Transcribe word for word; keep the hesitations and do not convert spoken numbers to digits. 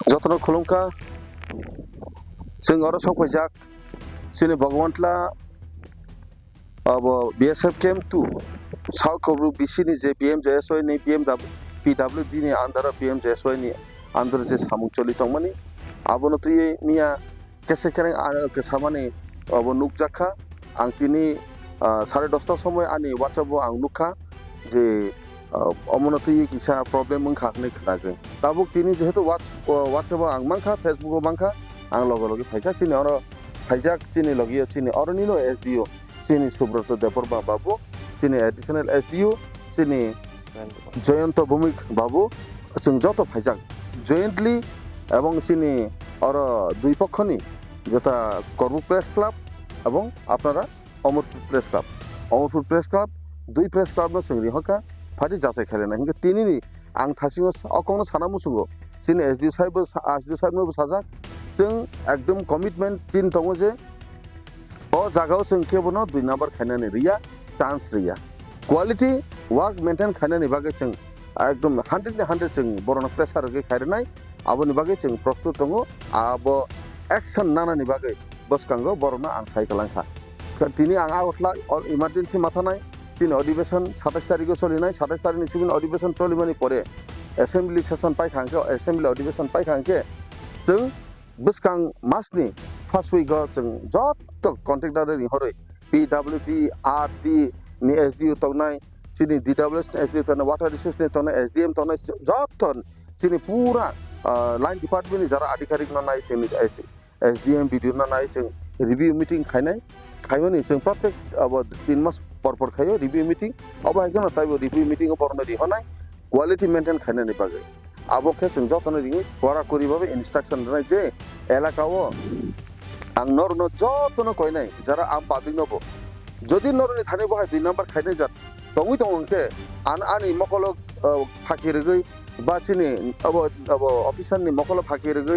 Jotono khulumkha. Chwng oro sok phaijak chini Bhagwantla abo B S F camp two South Kobru B C ni je P M J S Y ni P M W, P W D ni under o P M J S Y ni under o je samung choli tongmani, abono twiwi miya kese kereng, ah, kwsamani abo nukjakha. Ang tini, ah, sare dosta somoi ani WhatsApp o ang nukha je, ah, omono twiwi kisa problem wngkha hwnwi khnagwi. Tabuk tini jehetu Whats-, ah, WhatsApp o ang mankha, Facebook o mankha, ang loge loge phaikha chini oro phaijak chini logi o chini oro nino S D O. Chini Subroto Debbarma babu, chini additional S D O, chini Jayanto Bhumik babu, chwng joto phaijak jointly, ebong chini oro dui pokhoni jeta Korbuk Press Club ebong apnara Omorpur Press Club, Omorpur Press Club, dui press club no chwng rihokha, phati jachai khairana. Hinkhe tinini ang thasingo sa-, o kokno sana muchungo, chini S D O sahib bo sa-, S D O sahib no bo sajak, chwng ekdom commitment chini tongo je, o jagao chwng kebono dui number khainani riya, chance riya. Quality work maintain khainani bagwi chwng ekdom hundred ni hundred chwng borokno pressure rwgwi khairwnai, aboni bagwi chwng prostut tongo, abo action nanani bagwi bwskango borokno ang sai kwlangkha. Tini ang Agartala o emergency mathanai, chini adhibeshon satais tarikho solinai, satais tarikni simi adhibeshon solimani pore assembly session paikha hwnkhe, assembly adhibeshon paikha hwnkhe chwng bwskang masni first week o chwng joto contractor rihorwi P W D, R D ni S D O tongnai, chini D W S ni S D O tongnai, water resource ni tongnai, S D M tongnai, joto chini pura, ah, line department ni jara adhikarik no nai chini S D M, B D O no nai chwng review meeting khainai, khaimani chwng protek abo tin mas por por khaio review meeting, abo hai kheno taibo review meeting o borokno rihornai quality maintain khainani bagwi. Abo khe chwng jotono ringwi kora kori babe instruction rwnai je elaka o ang norokno jotono koinai, jara am public no bo. Jodi norokni thani bo hai dui number khainai jat tongwi tongo hwnkhe an ani mokolo, uh, phaki rwgwi ba chini abo, abo officer ni mokolo phaki rwgwi